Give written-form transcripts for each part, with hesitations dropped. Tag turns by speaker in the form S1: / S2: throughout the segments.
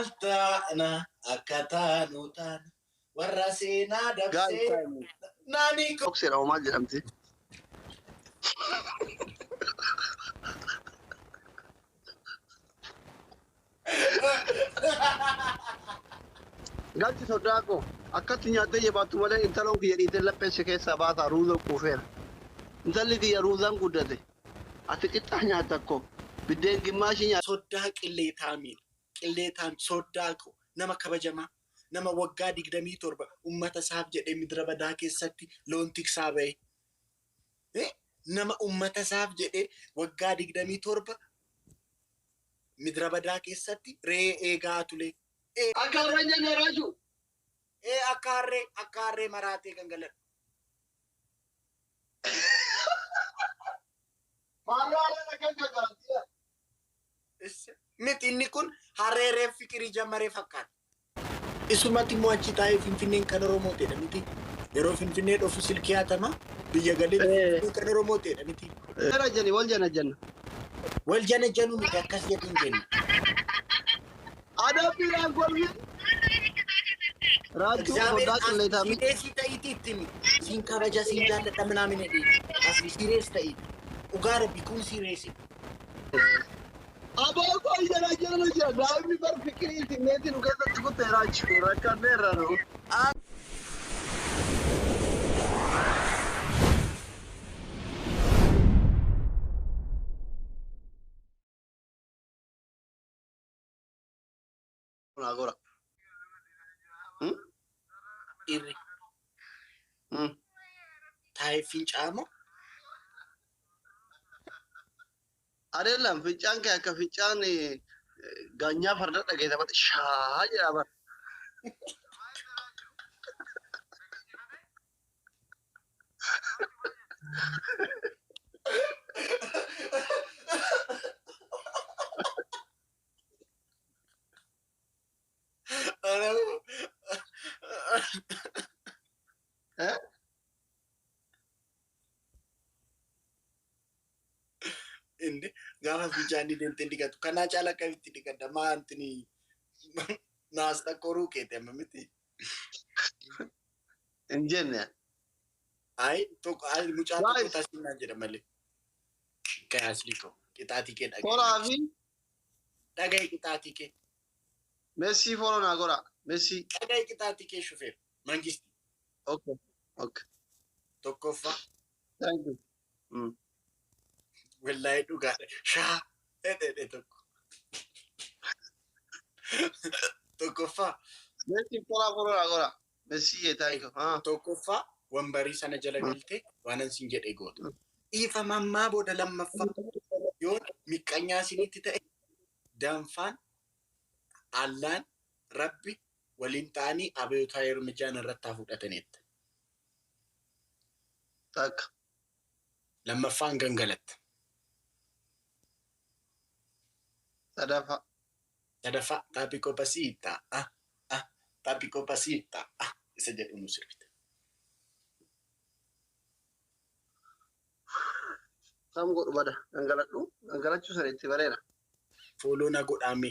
S1: Taana akka taanu taana warra seenaa dabsee naanii ko.
S2: Okseedha hoo maal jedhamti? Galchi soddaa koo akkatti nyaattee jabaattu malee intaloon kiyya dhiitee lapheen si keessaa baataa ruuza quufeera. Intalli kiyya ruuzaan guddate. Ati qixxaa nyaatta akkoo. Biddeen gimmaashii nyaatta.
S1: Soddaa qilleetaamiidha. Qilleetaam soddaa koo nama kabajamaa nama waggaa 27 ummata isaaf jedhee midira badaa keessatti loon tiksaa ba'e. Nama ummata isaaf jedhee waggaa 27 midira badaa keessatti re'ee eegaa ture.
S2: Akka harreen jenne Raaju.
S1: Akka harree maraatee gangaladhu.
S2: Maalloo harreen akkan gaggaratti.
S1: Miti, inni kun harree reef fiqirii jammaree fakkaata. Isumatti immoo achi taa'ee Finfinneen kan Oromoo ta'edha miti. Yeroo Finfinnee dhufu silkii hatama, biyya galee Finfinneen kan Oromoo ta'edha miti.
S2: Era jani wal jana janna.
S1: Wal jana januu miti, akkas jedhu hin jennu.
S2: Adabbiidhaan kolfi. Raajuu
S1: እግዚአብሔር
S2: soddaa qilleetaami.
S1: Serious ta'iitii itti himi. Siin kabaja, siin jaalladha minaamin jedhee. Asli serious ta'iiti. Dhugaa Rabbi kun serious.
S2: Aboo koo jana jana jira. Daa'imni bar fikirii simmeetii nu keessatti kutte Raajuu rakkanneerra nu. Naa gora.
S1: Dhiirri taa'ee fincaa'amoo?
S2: Adeelam fincaan kee akka fincaan gaanyaa farda dhageessa bata shaa jedha bara. Eh?
S1: Inni gaafa fincaanii deemtee dhiqatu kanaa caala akkamitti dhiqadda maa antini naas takkoruu keete amma miti.
S2: Hin jenne.
S1: Ayi tokko ayi mucaa tokko
S2: Guys.
S1: taasinnaan jedha malee. Kee asli ko qixaatii kee dhagaye.
S2: Toraa fi
S1: Dhagaye qixaatii kee.
S2: Meesii follow naa godha. Meesii.
S1: Dhagaye qixaatii kee, shufeer. Mangisti.
S2: Okay.
S1: Tokkoffaa.
S2: Thank you.
S1: Wallahi dhugaadha. Shaa dhedhe tokko. Tokkoffaa.
S2: Meesii toraa follow naa godha. Meesii thank you. Ah.
S1: Tokkoffaa, wambarii sana jala galtee waan an siin jedhee goota. Dhiifama ammaa booda lammaffaa yoo miqqanyaa isinitti ta'e danfaan allaan Rabbi waliin ta'anii abeeyotaa እርምጃን irratti haa fudhataniitta.
S2: Takka.
S1: Lammaffaan gangalatta.
S2: Sadaffaa.
S1: Sadaffaa, taappii pasiita ah ah taappii pasiita ah isa jedhu nu sirbita.
S2: Kam godhu bada gangaladhu gangalachuu sana itti bareera.
S1: Follow na godhaame.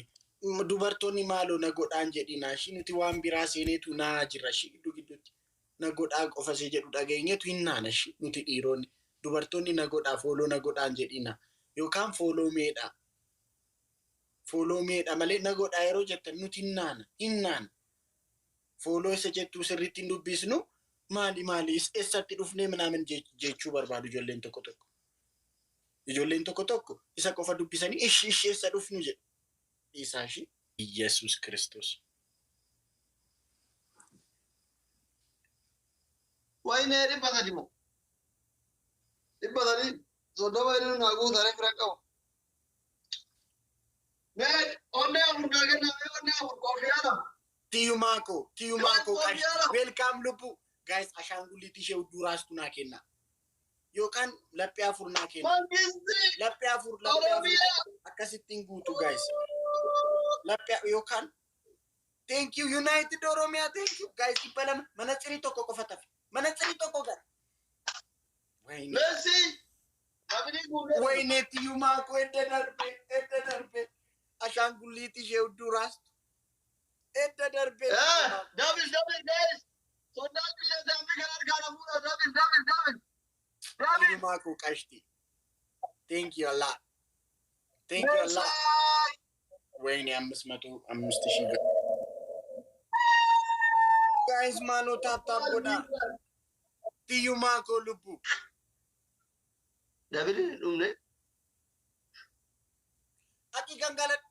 S1: Dubartoonni maaloo na godhaan jedhinaa ishii, nuti waan biraa seeneetu naa jirra ishii gidduu gidduutti. Na godhaa qofa ishee jedhu dhageenyeetu hin naana ishii nuti dhiironni. Dubartoonni na godhaa, follow na godhaan jedhina. Yookaan follow meedha. Follow meedha malee na godhaa yeroo jettan nuti hin naana hin naana. Follow isa jettuu sirriitti hin dubbisnu, maali maali eessatti dhufnee minaamin jechuu barbaadu ijoolleen tokko tokko. Ijoolleen tokko tokko isa qofa dubbisanii ishi ishi eessa dhufnu jedhu. Dhiisaa ishii. Iyesuus Kiristoos.
S2: Wayinee 300 moo? 330 inni naa guutaree bira qabu. Mee onnee afur naa kennaa, mee onnee afur koofiyaa lama.
S1: Tiyyumaa koo, tiyyumaa koo.
S2: Guys,
S1: Qashti.
S2: koofiyaa.
S1: Welcome lubbu. Guys, ashaangulliitii ishee hudduu raastu naa kenna. Yookaan laphee afur naa kenna.
S2: Mangisti
S1: Laphee afur, laphee afur.
S2: Oromiyaa.
S1: Akkasittiin guutu, guys. Laphee yookaan thank you United Oromiyaa, thank you guys, 200, mana tsirii tokko qofa tafe. Mana tsirii tokko gara. Wayne.
S2: Messi. Namni guutuu.
S1: Wayne, tiyyumaa koo, edda darbe, edda darbe. Ashaangulliitii ishee hudduu raastu. Edda darbee.
S2: Double, double, guys. Soddaan qilleensa ammi kan argaa namuudha. Double, double, double. Double.
S1: Hiyyumaa koo qashti. Thank you a lot. Thank you a lot. ወይኔ 505,000 guys, maaloo tap tap godhaa. Tiyyumaa koo lubbu.
S2: Double hin dhumne.
S1: Ati gangaladhu.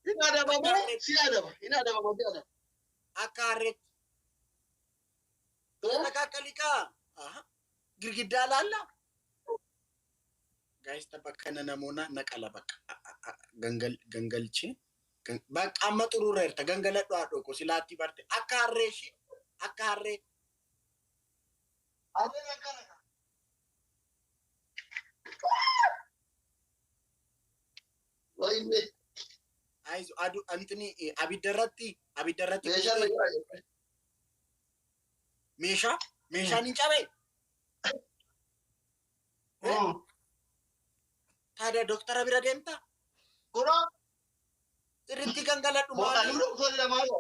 S2: Hin adabamoo si adaba. Hin adabamoo si adaba.
S1: Akka harreetti. Takkakkalikaa. Girgiddaa laallaa. Guys, tapha kana namoota naqala bakka gangalchee. Bakka amma xuruureerta gangaladhu haadhoo koo silaatti barte akka harree ishee akka harree.
S2: Harreen akkana. Wayne.
S1: Ayizu adu antini abidda irratti
S2: Meeshaan
S1: meeshaan hin cabee. Taadiyaa doktara bira deemtaa?
S2: Kunoo.
S1: Sirriitti gangaladhu maali?
S2: Anuu doktorri lamaa.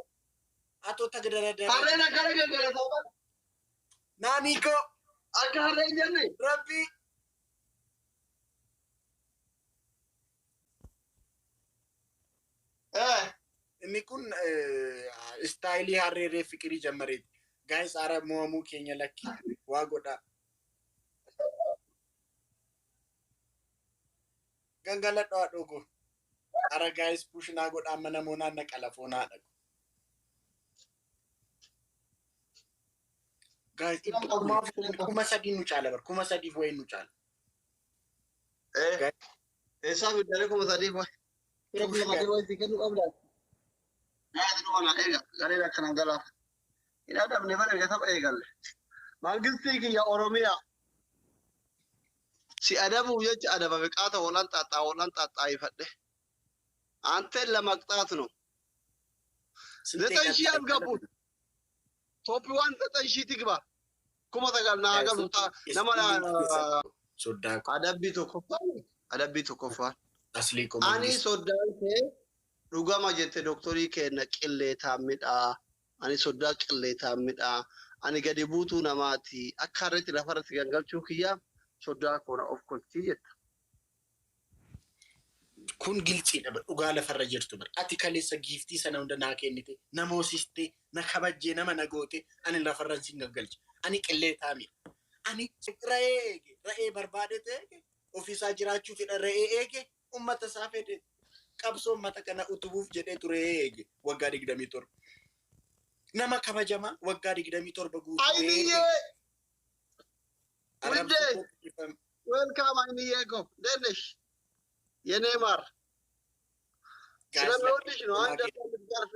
S1: Atoo tagadara.
S2: Harreen akkana gangalataa.
S1: Naanii koo.
S2: Akka harreen jenne.
S1: Rabbi. Inni kun istaayilii harree fiqirii jammareeti. Guys, ara mo'amuu keenya lakki waa godhaa. Gangaladhu haadhoo koo. Ara guys, push naa godhaa amma namoonni na qalafoo naa dhaqu. Guys, 3,000 nu caala bar 3,000 wayi nu caala.
S2: Eessaa fiddalee 3,000 wayi? 3,000 wayi si kennuu qabdaa? Naati dhuma eega gareen akkanaan galaaf. Hin adabne bara erga tapha eegalle. Mangistii kiyya Oromiyaa. Si adabuuf jecha adabame qaata hoolaan xaaxaa hoolaan xaaxaayifadhe. አንተን ለመቅጣት ነው። 9,000 አስገቡት። Top one 9,000 ትግባ። Kuma sagal naa galu nama
S1: Soddaa
S2: adabbii tokkoffaan adabbii tokkoffaan.
S1: Aslii koo.
S2: Ani soddaan kee dhugama jette doktorii kenna qilleetaan midhaa. Ani soddaa qilleetaan midhaa. Ani gadi buutuu namaati. Akka harreetti lafarratti gangalchuu kiyyaa soddaa koona of kolchii jetta.
S1: Kun gilxiidha dhugaa lafarra jirtu bar. Ati kaleessa giiftii sana hunda naa kennite, na moosiste, na kabajjee, nama na goote, ani lafarra sin gaggalche. Ani qilleetaa miidha. Ani re'ee eege, re'ee barbaadete eege, ofiisaa jiraachuu fedha re'ee eege, uummata isaa fedhe. Qabsoo uummata kana utubuuf jedheetu re'ee eege waggaa 27. Nama kabajamaa waggaa 27 guutuu.
S2: Ayniyyee! Windee! Welcome ayniyyee ko. Denesh. የኔ ማር ስለሚወድሽ ነው። አንድ ልትገርፊ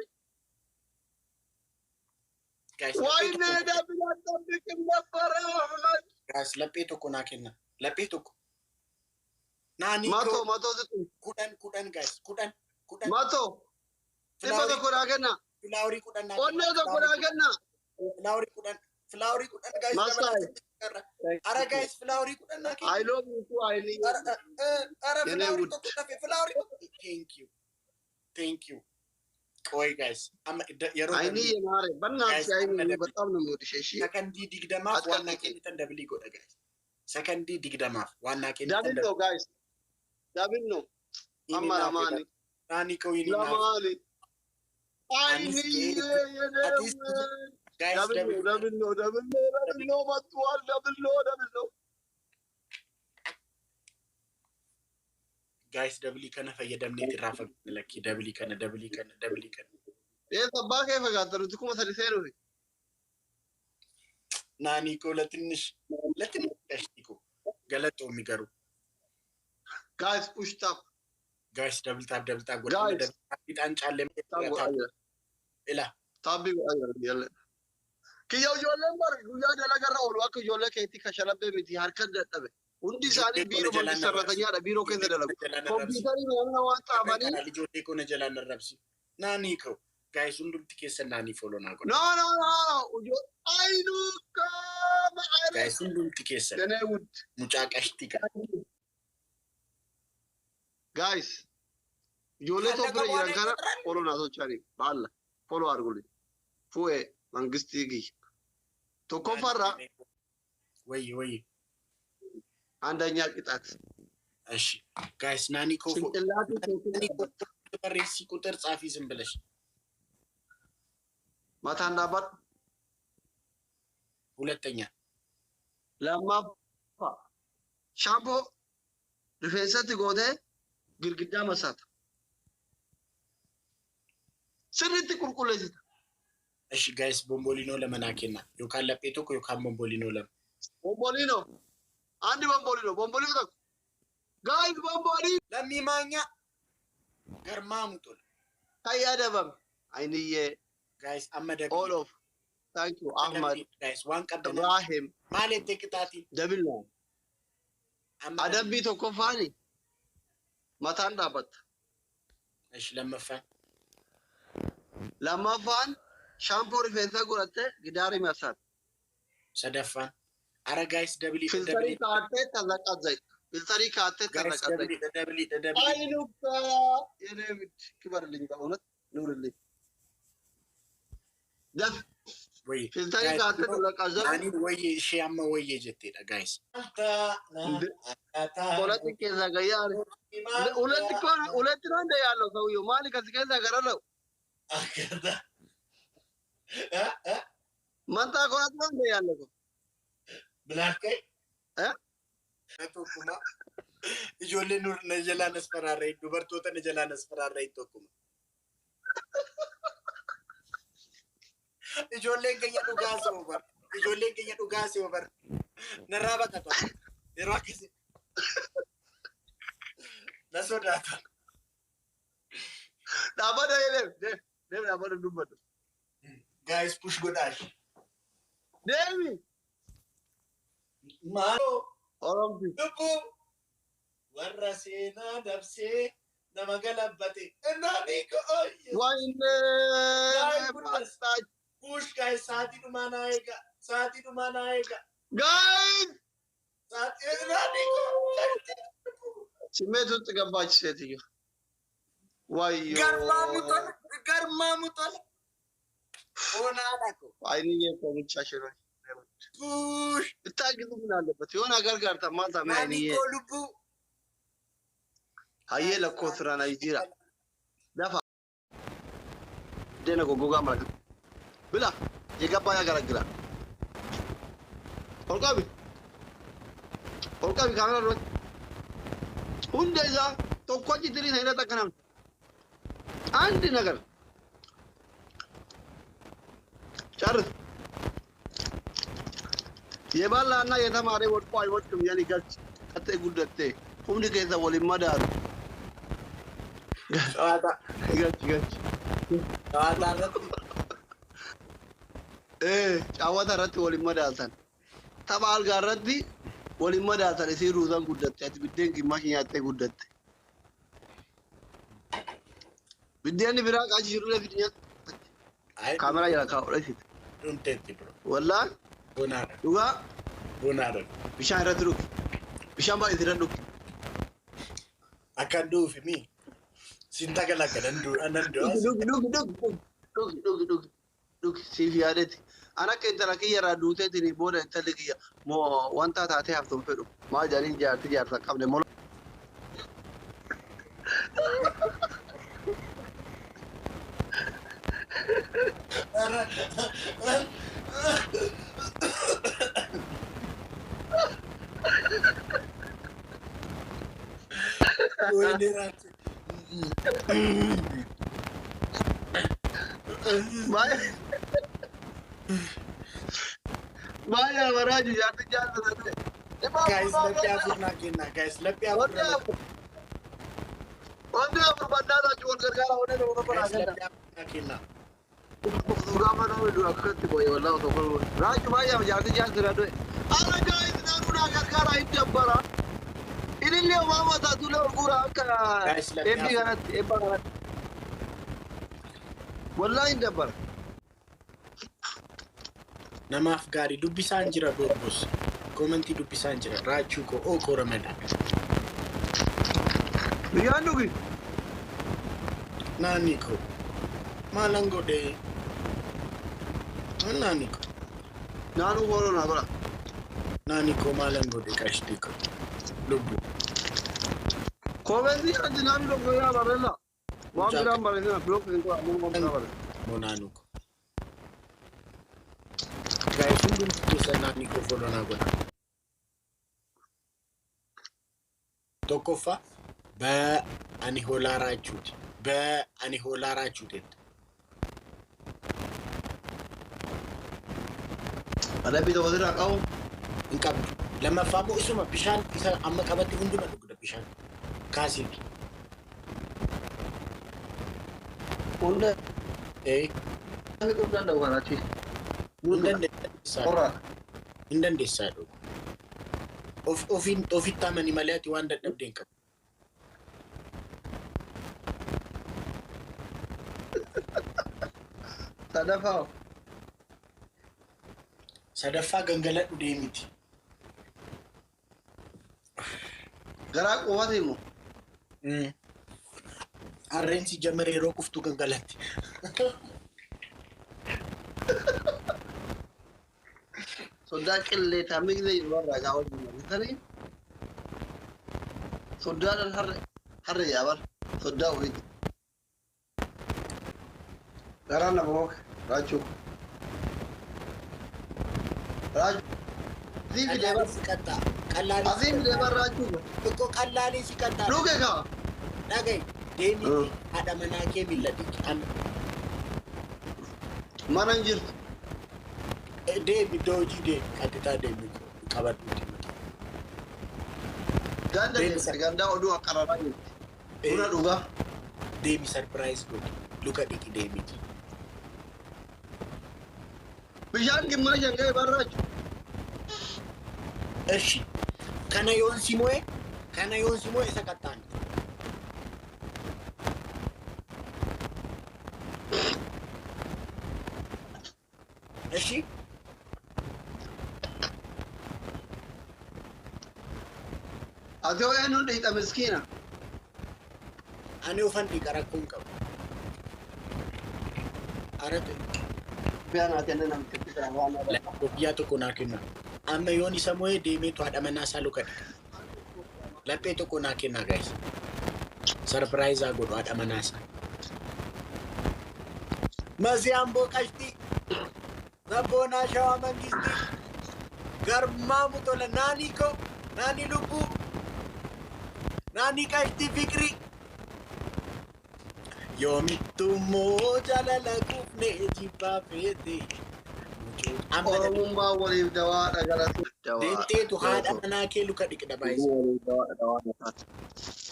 S2: ወይኔ double አልጠብቅም ነበረ አህመድ።
S1: Guys, laphee tokko naa kenna. Laphee tokko. Naanii
S2: መቶ መቶ ስጡኝ።
S1: 10 10 guys, 10 10.
S2: 100 100 naa kenna.
S1: Filaaworii 10 naa
S2: Onnee tokko naa kenna.
S1: Filaaworii 10 filaaworii 10 guys.
S2: Mastaay.
S1: Ara guys, filaaworii 10 naa kenna.
S2: I love you too አይኒ
S1: Ara
S2: የኔ
S1: filaaworii
S2: ውድ።
S1: tokko tafe filaaworii tokko. Thank you. Thank you. ቆይ guys, amma yeroo
S2: አይኒ የማሬ በእናትሽ አይኒ በጣም ነው የምወድሽ። እሺ
S1: sakandii 20f waan naa
S2: አትቀጥቂ።
S1: kennitan double godha guys. Sakandii 20f waan naa kennitan
S2: Double ነው guys, double ነው። አማ ለማኒ
S1: Naanii koo inni naaf.
S2: ለማኒ አይኒ የኔ
S1: Atis guys
S2: Double ነው
S1: double
S2: Double ነው double ነው double ነው መጥቷል። Double ነው double ነው።
S1: Guys, double kana fayyadamneet irraa fagaanne lakkii double kana double kana double kana.
S2: Eessa abbaa kee fagaatta nuti 3,000 seenuufi.
S1: Naanii koo ለትንሽ ለትንሽ qashtii koo galatoomi garuu.
S2: Guys, push tap.
S1: Guys, double tap double tap godhaa
S2: Guys.
S1: Double tap ixaan caallee
S2: Tap godhaa jira.
S1: Ila
S2: Taabbii godhaa jira ijoollee. Kiyya ijoolleen bar guyyaa dalagarra oolu akka ijoollee keetti kashalabbee miti harkan dadhabe. Hundi isaanii biiroo manni sarratanyaadha biiroo keessa dalagu. Kompiitarii namna waan xaafanii.
S1: Ijoollee koo na jalaan arrabsi. Naanii koo guys, hundumti keessan naanii follow naa godha.
S2: No, no, no. Ayinuu kaama
S1: Guys, hundumti keessan
S2: የኔ ውድ
S1: mucaa qashtii kana.
S2: Guys, ijoollee tokko bira jiran kana follow naa socho'anii baalla. Follow አድርጉልኝ። ፉኤ መንግስት ጊ tokkoffaarraa
S1: ወይ ወይ
S2: አንደኛ ቅጣት
S1: እሺ guys ናኒ ኮ
S2: ጭንቅላቱ
S1: barreessi ቁጥር ጻፊ ዝም ብለሽ።
S2: mataan dhaabbadhu።
S1: ሁለተኛ።
S2: Lammaffaa shaampoo rifeensatti gootee girgiddaa masaata. Sirriitti qulqulleessita.
S1: እሺ guys, ቦምቦሊኖ lama naa kenna, yookaan laphee tokko yookaan ቦምቦሊኖ lama.
S2: ቦምቦሊኖ አንድ ቦምቦሊኖ ቦምቦሊኖ tokko guys ቦምቦሊኖ።
S1: ለሚ ማኛ ገርማሙ ቶla.
S2: Fayyadamame አይንዬ።
S1: Guys, amma
S2: all of thank you አህመድ።
S1: Guys, waan qabdan.
S2: ኢብራሂም።
S1: Maal jette qixaatiin?
S2: Double ነው።
S1: Amma
S2: Adabbii tokkoffaani mataan dhaabbatta.
S1: እሺ, lammaffaan?
S2: Lammaffaan shaampoo rifeensaa godhattee gidaarii masaata.
S1: Sadaffaan? Ara guys, double.
S2: Filtarii
S1: Double.
S2: kaa'attee tazaqazzai. Filtarii kaa'attee
S1: Guys,
S2: tazaqazzai.
S1: Double, double, double.
S2: አይኑካ የኔ ውድ ክበርልኝ፣ በእውነት ኑርልኝ። ደፍ
S1: ወይ
S2: Filtarii kaa'attee tazaqazzai.
S1: Naaniin wayye ishee amma wayye jetteedha, guys.
S2: ሁለት keessa gayyaa ሁለት እኮ ሁለት ነው እንደ ያለው ሰውየው ማን ከዚህ keessa ገረለው መንታ ኮራት ነው እንደ ያለው
S1: ምን አልከኝ?
S2: እ?
S1: Tokkuma ijoolleen na jalaan asfaraarra, dubartoota na jalaan asfaraarra. Tokkuma ijoolleen keenya dhugaa se'u bar, ijoolleen keenya dhugaa se'u bar, narraa baqatu yeroo akkasii na sodaatan.
S2: Dhaabbata deem deem deem dhaabbata dubbadhu.
S1: Guys, push godhaash.
S2: Deemi.
S1: Maaloo.
S2: Oromti.
S1: Lubbuu warra seenaa dabsee nama galabbate naanii ooyye.
S2: ወይኔ.
S1: My goodness. Push, guys, sa'aatii dhumaa naa eega, sa'aatii dhumaa naa eega.
S2: Guys.
S1: Sa'aatii naanii.
S2: ስሜት ውስጥ ገባች ሴትዮ። ወዮ።
S1: Garmaamu tola, garmaamu tola. Onaadha ko.
S2: አይንዬ እኮ ብቻሽ ነው።
S1: Push.
S2: ብታግዙ ምን አለበት? የሆነ ሀገር ጋር ተማታ
S1: Naanii
S2: አይንዬ።
S1: koo lubbuu.
S2: ሀዬ ለኮ ስራ ናይጂራ ደፋ ደነ ጎጎጋ ማለት ብላ የገባ ያገለግላል። ኦልቃቢ ኦልቃቢ ካሜራ ዱረት hunda isaa tokko achi tirii san irratti akka namni አንድ ነገር ጨርስ። የበላና የተማረ ወድቆ አይወድቅም። የኔ ገች ቀጤ ጉደቴ humni keessa waliin madaalu.
S1: Cawaata.
S2: ገች ገች.
S1: Cawaataa irratti.
S2: Caawwata irratti waliin madaaltan. Tapha algaa irratti waliin madaaltan. Isiin ruuzan guddatte, ati biddeen gimmash nyaattee guddatte. Biddeenni biraa qaachi jirullee fidi nyaata. Kaameraa jala kaa'u dha.
S1: Dhumteetti bro.
S2: Wallaa.
S1: Bonaadha.
S2: Dhugaa.
S1: Bonaadha.
S2: Bishaan irratti dhugi. Bishaan baay'ee irratti dhugi.
S1: Akkan duufi mi? Sin tagalagala nan du'a.
S2: Dhugi dhugi dhugi dhugi dhugi dhugi dhugi siif yaadeeti. An akka intala kiyya irraa duuteetiin booda intalli kiyya moo wanta taatee haftu hin fedhu. Maal jedhaniin jaarti jaarsa hin qabne mola.
S1: ወይኔ ራሴ።
S2: Baay'ee baraaju jaarti jaarsa taate.
S1: Guys, laphee afur naa kenna, guys, laphee afur.
S2: Wanti afur. Wanti afur baddaadha wal gargaara wanti tokko tokko naa
S1: Guys,
S2: kenna.
S1: laphee afur naa kenna.
S2: Gaafa nama dura akkatti qoye wallaahi osoo kolfu. Raaju baay'ee jaarti jaarsa taate. Ara guys, naannoo naa gargaara hin dabbara. Ilillee waama taatulee ol guura akka
S1: Guys, laphee
S2: eebbii
S1: afur.
S2: kanatti eebba kanatti. Wallaahi hin dabbara.
S1: Namaaf gaarii dubbisaan jira borbos. Commentii dubbisaan jira. Raachuu koo oo koo Ramadan.
S2: Bishaan dhugi.
S1: Naannii koo. Maalan godhee? Naani ko.
S2: Naanuu follow naa godha.
S1: Naani ko maalan godhe qashtii ko. Lubbu.
S2: Comment irratti naanuu doktoraa barreessa. Waan biraan barreessina block hin godha ammoo waan biraa barreessa.
S1: Moo naanuu ko. Guys, hundumti keessan naani ko follow naa godha. Tokkoffaa baa ani hoolaa raachuuti. Baa ani hoolaa raachuuti.
S2: Adabbii tokko sirraa qabu.
S1: Hin qabdu. Lammaffaa immoo isuma bishaan isa amma qabatte hunduma dhugda bishaan. Kaasiiti.
S2: Hunda
S1: Ee
S2: fixuu danda'u kana achi.
S1: hin dandeessaa.
S2: Qorraadha.
S1: Hin dandeessaa dhugu. Of ofiin ofitti amani malee ati waan dadhabde hin qabdu.
S2: Sadaffaa.
S1: Sadaffaa gangaladhu deemiti.
S2: Garaa quufati immoo.
S1: Harreen si jamare yeroo quftu gangalatti.
S2: Soddaa qilleetaa miila yeroo irraa gaafa hojii Soddaadhaan harre harre yaaban soddaa ofiiti. Garaan nama hooke raachuu. Raachuu. Asii fidee
S1: Qallaalii si qaxxaa. Qallaalii si
S2: asii fidee
S1: qaxxaa.
S2: bar raachuu.
S1: Tokko qallaalii si qaxxaa.
S2: Dhuge kaa.
S1: Dhaga'i. Deemiti haadha manaa kee miilla dhiqi. Amma
S2: Mana hin jirtu.
S1: Deemi iddoo hojii deemi. Qaxxitaa deemi qabadhuuti mataa.
S2: Ganda
S1: Deemi
S2: deemte gandaa oduu akkararaa jirti. Buna dhugaa.
S1: Deemi surprise godhi. Luka dhiqi deemiti.
S2: Bishaan gimmaa shan ga'e bar raachuu.
S1: Eshi. Kana yoon si mo'e kana yoon si mo'e isa qaxxaamte. Eshi.
S2: Ati hoo eenyuun dhiixa miskiina.
S1: Ani ofan dhiqa rakkoo hin qabu. Aratu
S2: Biyaan haa kennan namtichi biraa waan irraa.
S1: guyyaa tokko naa kenna. Amma yoon isa mo'e deemeetu haadha manaa isaa luka dhiqa. Laphee tokko naa kenna guys. Surprise haa godhu haadha manaa isaa. Masii Amboo qashtii. Sabboonaa Shawaa Mangistii. Garmaamu tola naanii koo naanii lubbuu naanii qashtii fikirii. Yoomittummoo jaalala kuufnee jibbaa feete. Amma
S2: Oromummaa waliif dawaadha galatu.
S1: deemteetu haadha manaa kee luka dhiqda baay'isa.
S2: Waliif dawaadha dawaadha.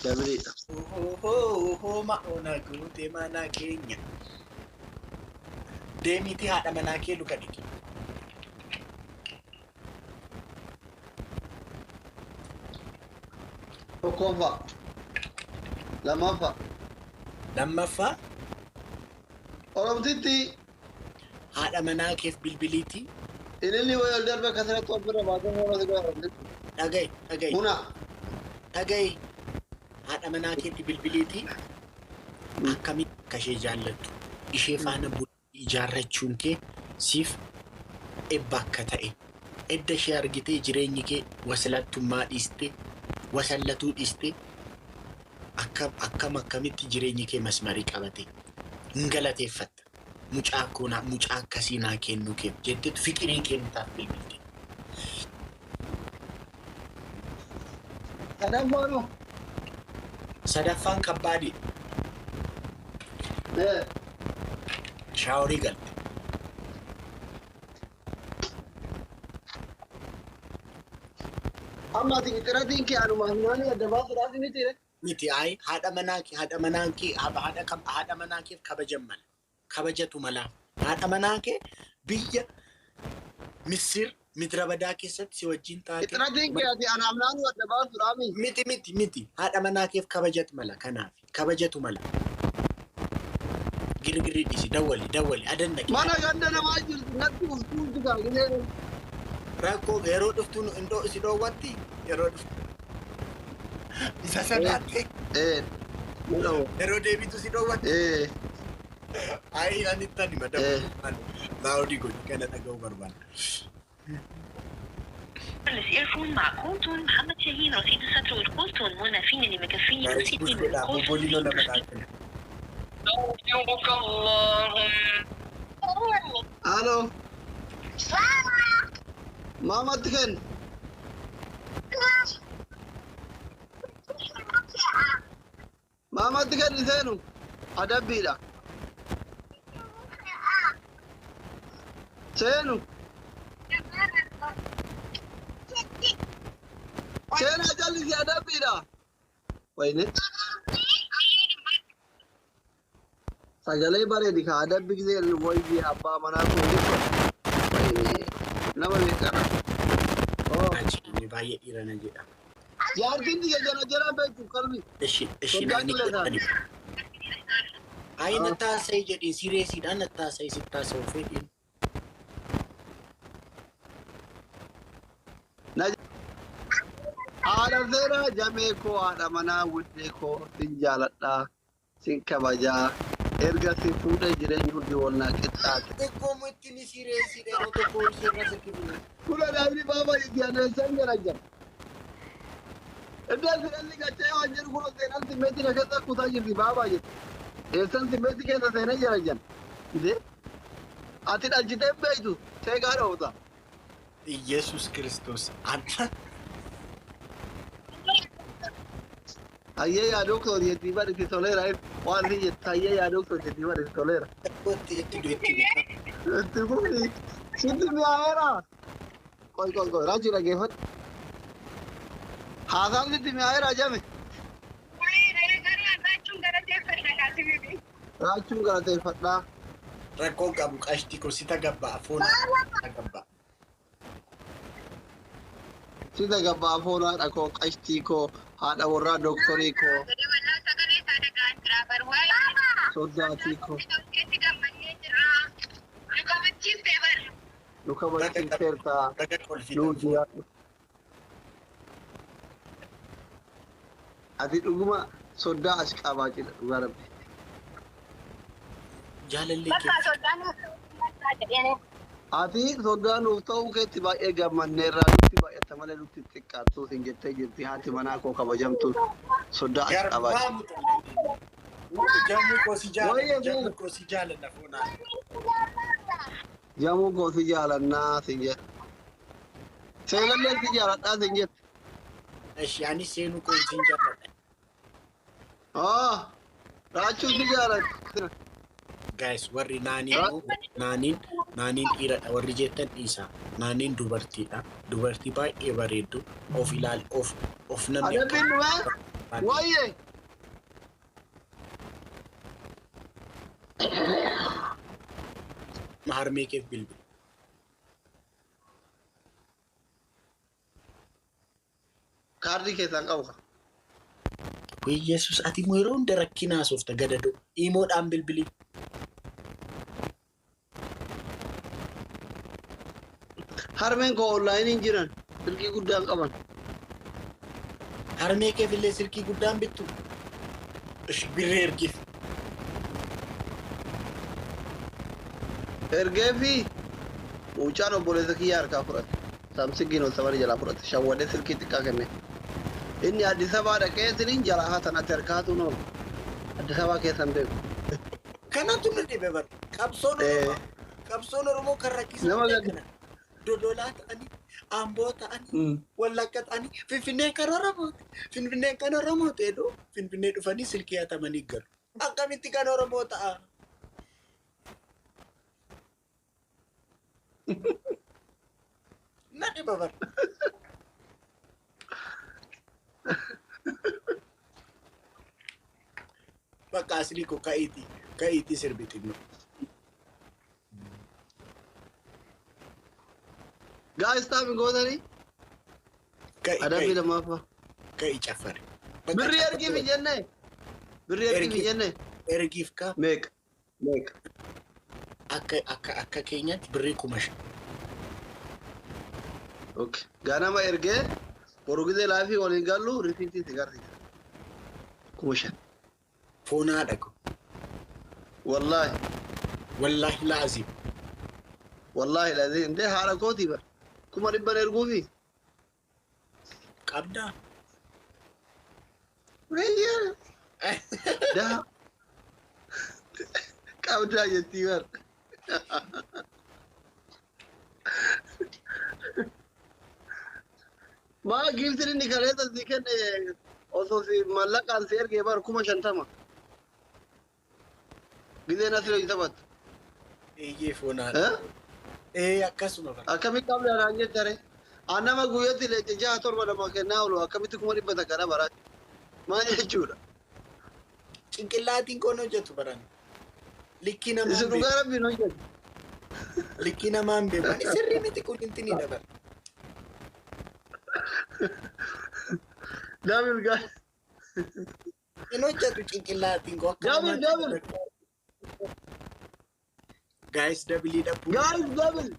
S2: Dabiliidha.
S1: Hoo ma'oona guute mana keenya. Deemiitii haadha manaa kee luka dhiqi.
S2: Tokkoffaa. Lammaffaa.
S1: Lammaffaa
S2: Oromtitti
S1: haadha manaa keef bilbiliitii
S2: ililli wayii ol darbe akkasirratti of bira baatee hoolati godha Oromtitti.
S1: dhaga'i dhaga'i
S2: Buna.
S1: dhaga'i haadha manaa keetti bilbiliitii akkamitti akka ishee jaallattu ishee faana bultii ijaarrachuun kee siif ebba akka ta'e edda ishee argitee jireenyi kee wasalattummaa dhiiste wasallatuu dhiiste akkam akkam akkamitti jireenyi kee masmarii qabate hin galateeffatta. Mucaa koonaa mucaa akkasii naa kennuu keef jetteetu fiqirii kennitaaf bilbilte.
S2: Sadaffaa noo.
S1: Sadaffaan kabbaadii shaaworii galte.
S2: Amma ati xiratiin kee anuma naanii adda baasuudhaaf miti re.
S1: Miti ayi haadha manaa kee haadha manaa kee haadha kam haadha manaa keef kabajan mala kabajatu mala haadha manaa kee biyya Misir midra badaa keessatti si wajjin taate
S2: Xiratiin kee ati anaaf naannoo adda baasuudhaaf miti.
S1: miti miti miti haadha manaa keef kabajatu mala kanaaf kabajatu mala girgirri dhiisi dawwali dawwali adanna kee
S2: Mana ganda namaa jirtu natti uftuu jira gisee.
S1: Rakkoo yeroo dhuftu indoo si dhoowwatti yeroo dhuftu isa sodaatte
S2: Ee.
S1: yeroo deebitu si dhoowwatti.
S2: Ee.
S1: Ayi ani tani madam. Laawudii godhi kana dhaga'uu barbaada.
S3: ايرفون مع كولتون محمد شاهين رصيد الستر والكولتون منى فين اللي مكفيني
S1: Guys,
S3: رصيد
S1: push
S3: من
S1: godhaa
S3: الكولتون
S1: bobbolino lama dhaabbanna.
S3: أستغفرك اللهم.
S2: Halo. Maamatti kenni. Maamatti kenni seenu. Adabbiidha. Seenu. Seenaa jallisi adabbiidha. Wayne. Sagalee bareedi ka adabbi gisee wayyi abbaa manaa kun jechuudha. Wayne nama beekara. Oh.
S1: Achi inni baay'ee dhiira na jedha.
S2: Jaartiin tiyya jana jala beektu qalbi.
S1: Ishi ishi
S2: Soddaa
S1: naanii
S2: qilleensaan.
S1: godhani. Ayi na taasise jedhiin sireesiidhaan na taasise si taasise fedhiin.
S2: Na haadha seeraa jamee koo haadha manaa wuddee koo sin jaaladhaa sin kabajaa erga sin fuudhee jireenyi hundi wal naa qixxaate.
S1: Xiqqoomu ittiin sireesiidha yeroo tokko ol sirra sikkifne.
S2: Kula daabni baaba itti adeemsan jira jira. Iddoo seenalli gachee waan jedhu kun seenan simmeetti na keessa kutaa jirti baabaa jirti. Eessan simmeetti keessa seenee jira jira. Inde ati dhalchitee hin beektu seeqaa dhoofta.
S1: Iyesus Kiristoos anta
S2: Hayyee yaa doktor jettii bari itti toleera waan si jette hayyee yaa doktor jettii bari itti toleera.
S1: itti itti itti beeka.
S2: Itti fufi sitti mi'aayeera. Qoy qoy qoy raajii dhaggeeffadhu. Haasaan sitti mi'aayeera jame. Raachuun galateeffadhaa.
S1: Rakkoon qabu qashti koo sita gabbaa foon gabbaa.
S2: Sita gabbaa foon haadha koo qashtii koo haadha warraa doktorii koo soddaatii koo nu kabachiisteerta
S1: Raga
S2: nuu
S1: kolfita.
S2: jiraadhu. Ati dhuguma soddaa as qabaa jira dhugaa rabbi.
S1: Jaalallee kee.
S2: Ati soddaa nuuf ta'uu keetti baay'ee gammanneerraa nutti baay'ata malee nutti xiqqaattuu sin jettee jirti haati manaa koo kabajamtu soddaa as qabaa jira.
S1: Garbaa muta. Jamuu koo si jaalanna.
S2: Wayyee
S1: Jamuu koo si jaalanna foonaa.
S2: Jamuu koo si jaalannaa sin jedha. Seenallee si jaaladhaa sin jette.
S1: Ishi ani seenuu koo sin jaalladha.
S2: Oh, raachuun si jaalladha.
S1: Guys warri naanii immoo naaniin naaniin dhiiradha warri jettan dhiisa. Naaniin dubartiidha. Dubartii baay'ee bareeddu of ilaal of of namni akka
S2: Adabbiin dhumaa? Wayyee.
S1: Harmee keef bilbila.
S2: Kaardii keessaan qabu.
S1: Yesus ati immoo yeroo hunda rakkina haasofta gadadoo imoodhaan bilbili.
S2: Harmeen koo onlaayiniin jiran silkii guddaan qaban.
S1: Harmee keef illee silkii guddaan bittu. Ish birree ergiif.
S2: Ergee fi mucaan obboleessa kiyya harkaa fudhate. Saamsingiin ol safari jalaa fudhate. Shawwadee silkii xiqqaa kenne. Inni Addis Ababaa dhaqee isiniin jalaa hatan ati harkaa hatuun oolu. Addis Ababaa keessan beeku.
S1: Kanatu nu dhibe bara. Qabsoon Oromoo qabsoon Oromoo kan rakkisaa
S2: Nama
S1: ta'e
S2: gadi.
S1: kana. Dodolaa ta'anii, Amboo ta'anii, Wallagga ta'anii, Finfinneen kan Oromooti. Finfinneen kan Oromooti jedhu Finfinnee dhufanii silkii hatamanii galu. Akkamitti kan Oromoo ta'a? Na dhiba bara. Bakka aslii koo ka'iitii ka'iitii sirbiti.
S2: Guys, taa'in gootanii
S1: Ka'i
S2: adabbii
S1: ka'i
S2: lammaffaa.
S1: ka'i caffare.
S2: Birrii ergiif hin jenne. Birrii ergiif hin jenne.
S1: Ergiif ka
S2: Meeqa? Meeqa?
S1: akka akka akka keenyaatti birrii 5,000.
S2: Okay. Ganama ergee boru gisee laafii waliin gallu risiitii si garsiisa. 5,000.
S1: Foonaa dhaqu.
S2: Wallaahi.
S1: Wallaahi laazim.
S2: Wallaahi laazim. Indee haadha kootii bara. 100,000 erguufi.
S1: Qabdaa?
S2: Daa. Qabdaa jettii bara. Maa giiftiin inni kaleessa si kenne osoo si mallaqaan si ergee bara 50,000. Gizeen asii hojii taphattu.
S1: Eeyyee foonaadha. Ee akkasuma bara.
S2: Akkamitti qabdaa naan jette ree? An nama guyyatti leenca 6 7 nama kennaa oolu akkamitti 100,000 kana bara? Maal jechuudha?
S1: Cinqillaatiin koon hojjetu baran. Likkii namaan
S2: Isin
S1: beeku.
S2: dhugaa rabbiin hojjetu.
S1: Likkii namaan beeku. Ani sirrii miti kun intinii dabara.
S2: Dabil gaa.
S1: Hin hojjetu cinqillaatiin koo akka
S2: Dabil
S1: namaatti
S2: dabil.
S1: Guys, dabilii dhabbuu.
S2: Guys, double.